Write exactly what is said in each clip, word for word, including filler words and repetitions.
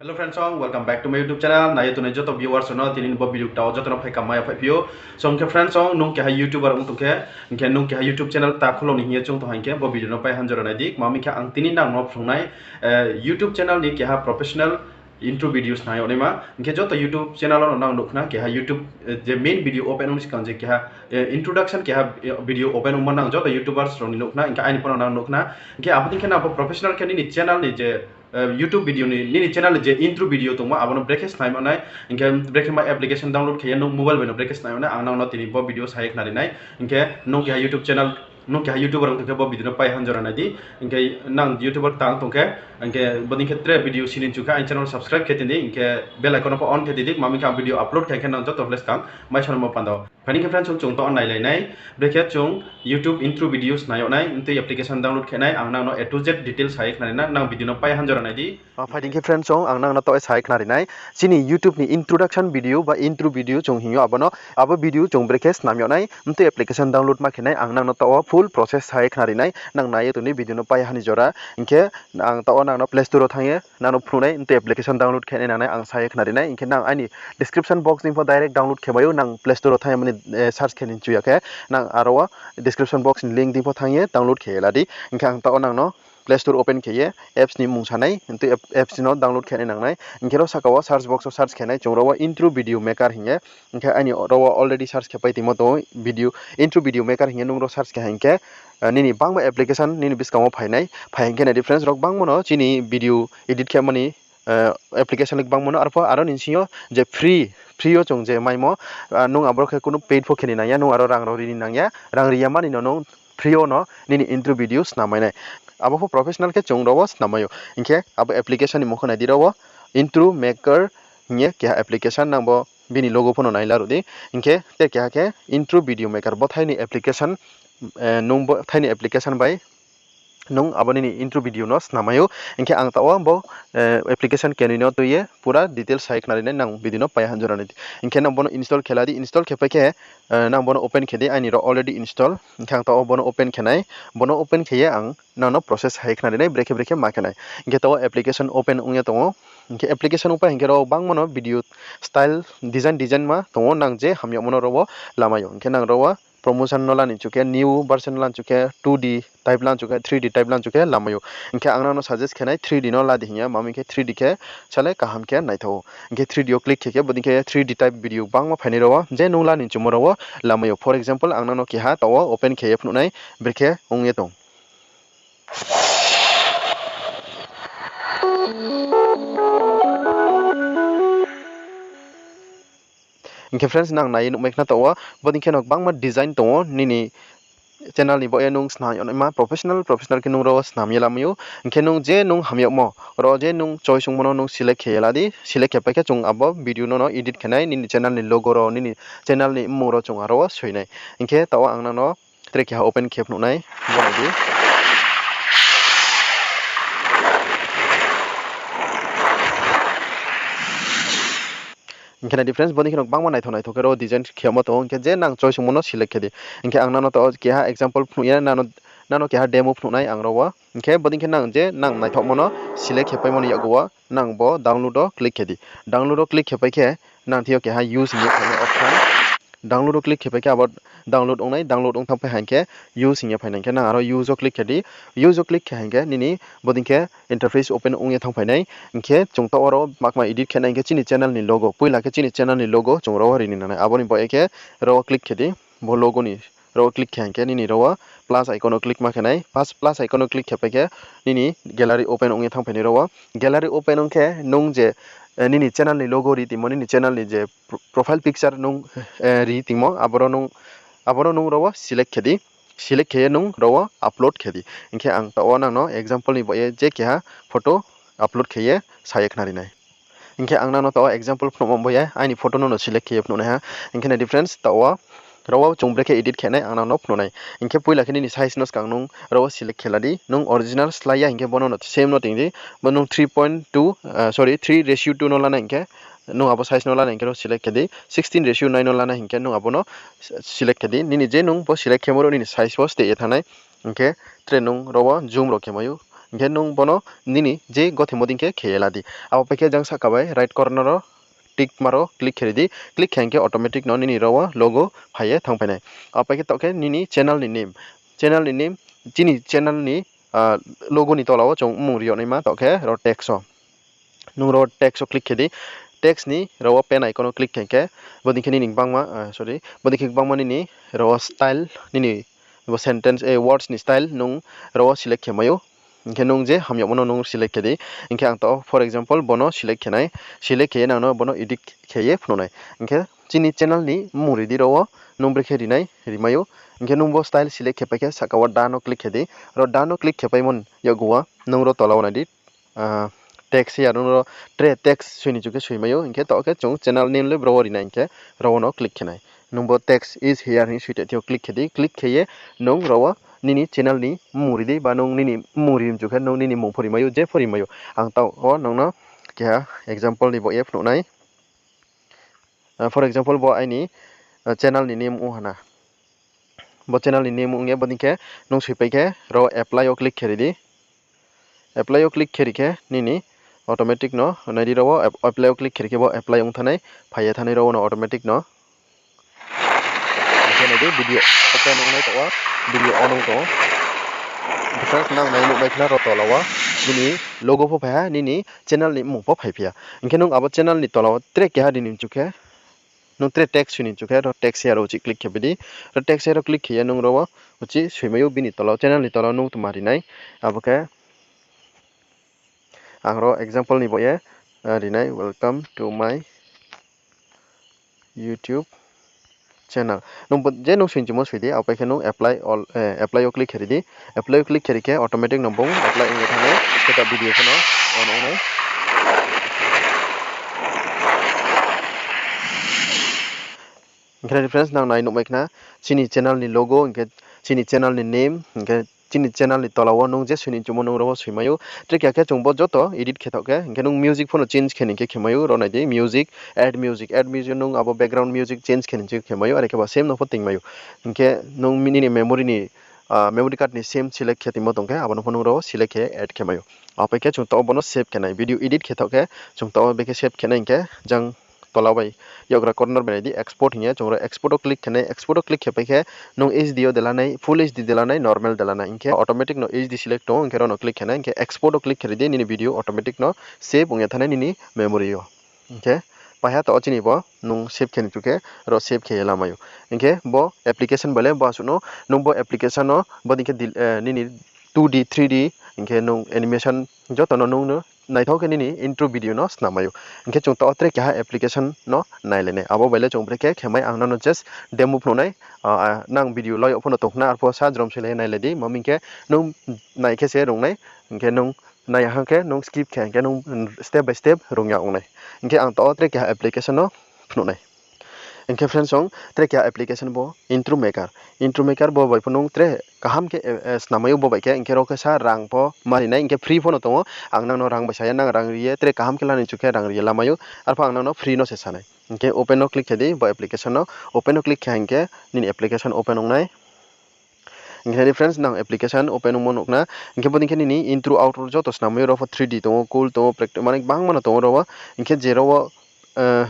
Hello friends song, welcome back to my YouTube channel. Nai ye tongnai joto viewers no tini ni bo video ktao joto no phai kam mai ya phai phi ou. So hing khe friends song, nung keha YouTuber ong tong khe, hing khe nung keha YouTube channel ta khulo ni hing ye chung tong ha hing khe bo video no pai hanjora nai di. Kma hing khe ang tini nang no phrung nai, eh, YouTube channel ni keha professional intro video snai yag naima. Hing khe joto YouTube channel no nang nuh khna keha YouTube, eh, je main video open ong ni skang je keha, eh, introduction keha, eh, video open ongmo nang joto YouTubers rao ni nuh khna, hing khe aini pho no nang nuh khna. Hing khe abo dei khe nang bo professional khe nini channel ni je, eh, YouTube video ni, nini channel ni je intro video tongmo abo no brekhe snai ma nai, hing khe brekhe ma application download khe ye nung mobile bai no brekhe snai ma nai, ang nang no tini bo video sa ye khnari nai. Hing khe nung keha YouTube channel, nung keha YouTuber ong tong khe bo video no pai hanjora nai di. Hing khe nang YouTuber tang tong khe, hing khe bo dei khe tre video sini chu khe aini channel subscribe khe tini, hing khe bell icon no pho on khe tini, kma hing khe ang video upload khe hing khe nang joto place kang mai sanmo panda. Phai di khe friends song, chung to nailai nai, brekhe chung YouTube intro video snai yag nai, mtui application download khe nai, ang nang no A to Z details sa ye khnari na, nang video no pai hanjora nai di. Ah, phai di khe friends song, ang nang no taoh sa ye khnari nai. Chini YouTube ni introduction video ba intro video chung hing ou abo no, abo video chung brekhe snam yag nai, mtui application download ma khe nai, ang nang no taoh full process sa ye khnari nai, nang nai ye tong di video no pai ha ni jora. Hing khe ang taoh nang no Play Store wo thanng ye nang no phnuh nai, mtui application download khe nai nang nai ang sa ye khnari nai. Hing khe nang aini description box ni pho direct download khe mai ou, nang Play Store wo thanng ye mani, eh, search khe ni chu ya khe, nang aro wo description box ni link ni pho thanng ye download khe ye la di. Hing khe ang taoh nang no Play Store open khe ye apps ni mmung sa nai, hing tui app-, apps no download khe nai nang nai. Hing khe ro saka wo search box wo search khe nai, chung ro wo intro video maker hing ye. Hing khe aini ro wo already search khe pai tongmo tong ou, video, intro video maker hing ye nung ro search khe ha hing khe, eh, nini bangma application nini buskang wo phai nai, phai hing khe nai di friends, rao bangma no chini video edit khe mani, eh, application le bangma no, arpho aro ni sing yo je free, free yo chung je maimo, ah, nung aboro khe kunu paid pho khe ni nang ya, nung aro rang rao ri ni nang ya, rang ri ya mani no nung free yo no nini intro video snam mai nai. Abo pho professional khe chung ro wo snam mai ou. Hing khe abo application ni mung khe nai di ro wo, Intro Maker hing ye keha application, nang bo bini logo pho no nai laruh di. Hing khe te keha khe Intro Video Maker, bo thai ni application, eh, nung bo thai ni application bai nung abo nini intro video no snam mai ou. Hing khe ang taoh wo bo, eh, application kenoi no tui ye pura details sa ye khnari nai, nang video no pai hanjora nai di. Hing khe nang bo no install khe la di, install khe pai khe, eh, nang bo no open khe di, aini ro already install. Hing khe ang taoh wo bo no open khe nai, bo no open khe ye ang nang no process sa ye khnari nai, brekhe brekhe ma khe nai. Hing khe taoh wo application open ong ye tong ou. Hing khe application open hing khe ro bangma no video style design design ma tong ou, nang je hamyagmo no ro wo la mai ou. Hing khe nang ro wo promotion no la ni chu khe, new version la ni chu khe, two D type la ni chu khe, three D type la ni chu khe la mai ou. Hing khe ang nang no suggest khe nai three D no la di hing ye, kma hing khe three D khe sale kaham khe naithao ou. Hing khe three D wo click khe khe, bo dei khe three D type video bangma phai nai ro wo, je nung la ni chumo ro wo la mai ou. For example, ang nang no keha taoh wo open khe ye phnuh nai, brekhe ong ye tong. Hing khe friends, nang nai ye nuhmai khna taoh wo, bo dei khe no bangma design tong ou, nini channel ni bo ye nung snam yag naima professional, professional khe nung ro wo snam ye la mai ou. Hing khe nung je nung hamyagmo, ro je nung choice ongmo no nung select khe ye la di, select khe pai khe chung abo video no no edit khe nai, nini channel ni logo ro, nini channel ni mmung ro chung aro wo soi nai. Hing khe taoh wo ang nang no tre keha open khe phnuh nai, bo nai di. Hing khe nai di friends, bo dei khe no bangma naithao naithao khe ro design khe yagmo tong ou, hing khe je nang choice ongmo no select khe di. Hing khe ang nang no taoh keha example phnuh ye, nang no, nang no keha demo phnuh nai ang ro wo. Hing khe bo dei khe nang je nang naithaohmo no select khe paimo ni yakgu wo nang bo download wo click khe di. Download wo click khe pai khe nang thing yo keha use hing ye phainai option. Download wo click khe pai khe abo download ong nai, download ong thanng pai ha hing khe use hing ye phainai, hing khe nang aro use wo click khe di. Use wo click khe ha hing khe nini bo dei khe interface open ong ye thanng phainai. Hing khe chung taoh wo ro makma edit khe nai hing khe chini channel ni logo, poila khe chini channel ni logo chung ro wo ri ni nang nai. Abo ni bo ye khe ro wo click khe di, bo logo ni ro wo click khe ha hing khe nini ro wo plus icon wo click ma khe nai. First plus icon wo click khe pai khe nini gallery open ong ye thanng phainai ro wo. Gallery open ong khe nung je, eh, nini channel ni logo ri tongmo, nini channel ni je pro-, profile picture nung, eh, ri tongmo, aboro nung, aboro nung ro wo select khe di. Select khe ye nung ro wo upload khe di. Hing khe ang taoh wo nang no example ni bo ye je keha photo upload khe ye sa ye khnari nai. Hing khe ang nang no taoh wo example phnuhmo bo ye aini photo no no select khe ye phnuh nai ha. Hing khe nai di friends, taoh wo ro wo chung brekhe edit khe nai ang nang no phnuh nai. Hing khe poila khe nini size no skang nung ro wo select khe la di. Nung original slái ya hing khe bo no no same no tong di. Bo nung three point two, ah, sorry, three ratio two no la nai hing khe nung abo size no la nai hing khe ro select khe di. Sixteen ratio nine no la nai hing khe nung abo no select khe di. Nini je nung bo select khemo ro nini size bo steh ye thanng nai. Hing khe tre nung ro wo zoom ro khe mai ou. Hing khe nung bono nini je gothemo dei khe khe ye la di. Abo pai khe jang sahka bai right corner o tick mark o click khe ri di. Click khe hing khe automatic no nini ro wo logo phai ye thanngphai nai. Abo pai khe taoh khe nini channel ni name, channel ni name, chini channel ni logo ni tola wo chung mmung ri yag naima taoh khe ro text o. Nung ro text o click khe di. Text ni ro wo pen icon o click khe hing khe, bodei khe nini gbangma, sorry, bodei khe gbangma nini ro wo style, nini bo sentence, words ni style nung ro wo select khe mai ou. Hing khe nung je hamyagmo no nung select khe di. Hing khe ang taoh for example bono select khe nai. Select khe ye nang no bono edit khe ye phnuh nai. Hing khe chini channel ni mmung ri di ro wo, nung brekhe ri nai ri mai ou. Hing khe nung bo style select khe pai khe sahka wo done no click khe di. Ro done no click khe paimo ni yakgu wo nung ro tola wo nai di. Text ya nung ro tre text soi ni chu khe soi mai ou, hing khe taoh khe chung channel name le bro wo ri nai hing khe ro wo no click khe nai. Nung bo text is here hing soi te thing yo click khe di, click khe ye nung ro wo nini channel ni mmung ri di, ba nung nini mmung ri mchu khe nung nini mmung pho ri mai ou, je pho ri mai ou. Ang taoh wo nung no keha example ni baoh ye phnuh nai. For example bo aini channel ni name ong ha na. Bo channel ni name ong ye bodei khe nung soipai khe ro apply wo click khe ri di. Apply wo click khe ri khe nini automatic no nai di ro wo apply wo click khe ri khe bo apply ong thanng nai, phai ye thanng nai ro wo no automatic no. Hing khe nai di video open ong nai taoh wo, video on ong tong ou. Hing khe nang nai nuh mai khna ro tola wo nini logo pho phai ha, nini channel ni mmung pho phaiphi ya. Hing khe nung abo channel ni tola wo tre keha ri ni chu khe, nung tre text soi ni chu khe ro text ya ro uchih click khe bai di. Ro text ya ro click khe ye nung ro wo uchih soi mai ou bini tola wo, channel ni tola wo nung tma ri nai. Abo khe ang ro example ni baoh ye ri nai, welcome to my YouTube channel. Nung je nung soi ni chumo soi di, abo pai khe nung apply wo click khe ri di. Apply wo click khe ri khe automatic no bung apply ong ye thanng nai, khe ta video pho no on ong nai. Hing khe friends nang nai nuh mai khna, chini channel ni logo, hing khe chini channel ni name, hing khe chini channel ni tola wo nung je soi ni chumo nung ro wo soi mai ou. Tre keha khe chung bo joto edit khe thaoh khe, hing khe nung music pho no change khe ni khe khe mai ou, ro nai di music, add music, add music nung abo background music change khe ni khe khe mai ou, are khe ba same no pho ting mai ou. Hing khe nung nini memory ni memory card ni same select khe tingmo tong khe abo no pho nung ro wo select khe add khe mai ou. Abo pai khe chung taoh wo bo no save khe nai, video edit khe thaoh khe chung taoh wo bekhe save khe nai hing khe jang tola bai yakgra corner bai nai di export hing ye, chung ro export wo click khe nai, export wo click khe pai khe nung HD yo de la nai, full HD de la nai, normal de la nai, hing khe automatic no HD select tong ou, hing khe ro no click khe nai, hing khe export wo click khe ri di, nini video automatic no save ong ye thanng nai nini memory yo. Hing khe paiha taoh wo chini bo nung save khe ni chu khe ro save khe ye la mai ou. Hing khe bo application bai le bo asuh no, nung bo application no bodei khe nini two D, three D, hing khe nung animation joto no nung no naithao khe nini intro video no snam mai ou. Hing khe chung taoh wo tre keha application no nailai nai. Abo bai le chung brekhe khe mai ang nang no just demo phnuh nai. Nang video la yag pho no tong khna, arpho sa jrom soilai ye nailai di, ma hing khe nung nai khe se rung nai, hing khe nung nai ya ha khe nung skip khe hing khe nung step by step rung ya ong nai. Hing khe ang taoh wo tre keha application no phnuh nai. Hing khe friends, ong tre keha application bo Intro Maker. Intro Maker bo bai pho nung tre kaham khe snam mai ou bo bai khe, hing khe ro khe sa rang pho ma ri nai, hing khe free pho no tong ou. Ang nang no rang bai sa ya, nang rang ri ye tre kaham khe la ni chu khe rang ri ye la mai ou. Arpho ang nang no free no se sa nai. Hing khe open no click khe di, bo application no open no click khe hing khe nini application open ong nai. Hing khe nai di friends, nang application open ongmo nuh khna. Hing khe bodei khe nini intro, outro joto snam mai ou, ro pho three D tong ou, cool tong ou, mane gbangma no tong ou ro wo. Hing khe je ro wo,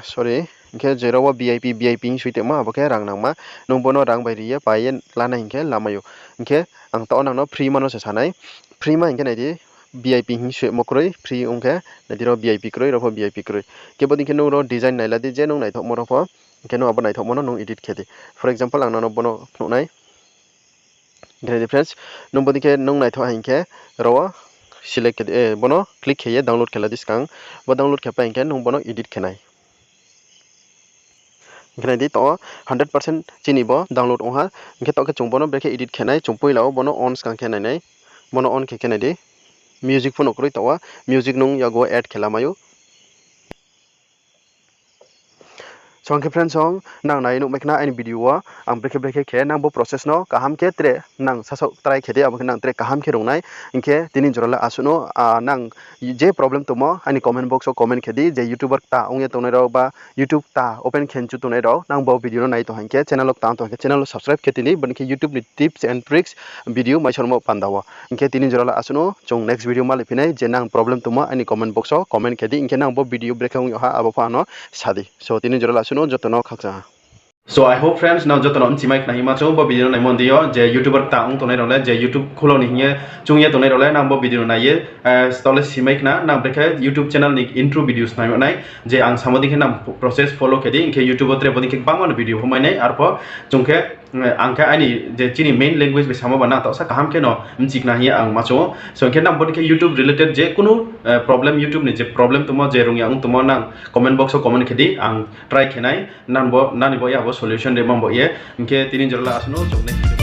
sorry, hing khe je ro wo VIP, VIP hing soi tongma, abo khe rang nangma. Nung bo no rang bai ri ye, pai ye la nai hing khe la mai ou. Hing khe ang taoh wo nang no free ma no se sa nai. Free ma hing khe nai di, VIP hing soimo kroi, free ong khe nai di ro VIP kroi, ro pho VIP kroi. Khe bodei khe nung ro design nai la di, je nung naithaohmo ro pho, hing khe nung abo naithaohmo no nung edit khe di. For example, ang nang no bo no phnuh nai. Hing khe nai di friends, nung bodei khe nung naithaoh ha hing khe ro wo select khe di, bo no click khe ye download khe la di skang. Bo download khe pai hing khe nung bo no edit khe nai. Hing khe nai di, taoh wo hundred percent chini bo download ong ha. Hing khe taoh khe chung bo no brekhe edit khe nai, chung poila wo bo no on skang khe nai nai. Bo no on khe khe nai di. Music pho no kroi taoh wo, music nung yakgu wo add khe la mai ou. So hing khe friends, song nang nai nuhmai khna aini video wo ang brekhe brekhe khe nang bo process no kaham khe tre nang sasaoh try khe di, abo khe nang tre kaham khe rung nai. Hing khe tini jora le asuh no, nang je problem tongmo aini comment box wo comment khe di, je YouTuber kta ong ye tongnai rao ba YouTube kta open khe nchu tongnai rao, nang bo video no nai tong hing khe channel wo kta ong tong hing khe channel wo subscribe khe tini, bo ni khe YouTube ni tips and tricks video maisormo panda wo. Hing khe tini jora le asuh no, chung next video malai phi nai, je nang problem tongmo aini comment box wo comment khe di, hing khe nang bo video brekhe ong yag ha abo pho ang no sa di. So tini jora le asuh no, joto no khakchang ha. So I hope friends, nang joto no mchimai khna hingma chung bo video no naimo ndi yo, je YouTuber kta ong tongnai rao le, je YouTube khulo ni hing ye chung ye tongnai rao le, nang bo video no nai ye, taoh le simai khna, nang brekhe YouTube channel ni intro videos nai nai, je ang samo dei khe nang process follow khe di, hing khe YouTube wo tre bo dei khe gbangma no video pho mai nai, arpho chung khe, ang khe aini je chini main language bai samo ba nang taohsa kaham khe no mchi khna hing ye ang ma chung ou. So hing khe nang bo dei khe YouTube related je kunu problem, YouTube ni je problem tongmo, je rung ya ong tongmo, nang comment box wo comment khe di, ang try khe nai, nang bo, nani bo ya bo solution ri mang bo ye. Hing khe tini jora le asuh no, chung next video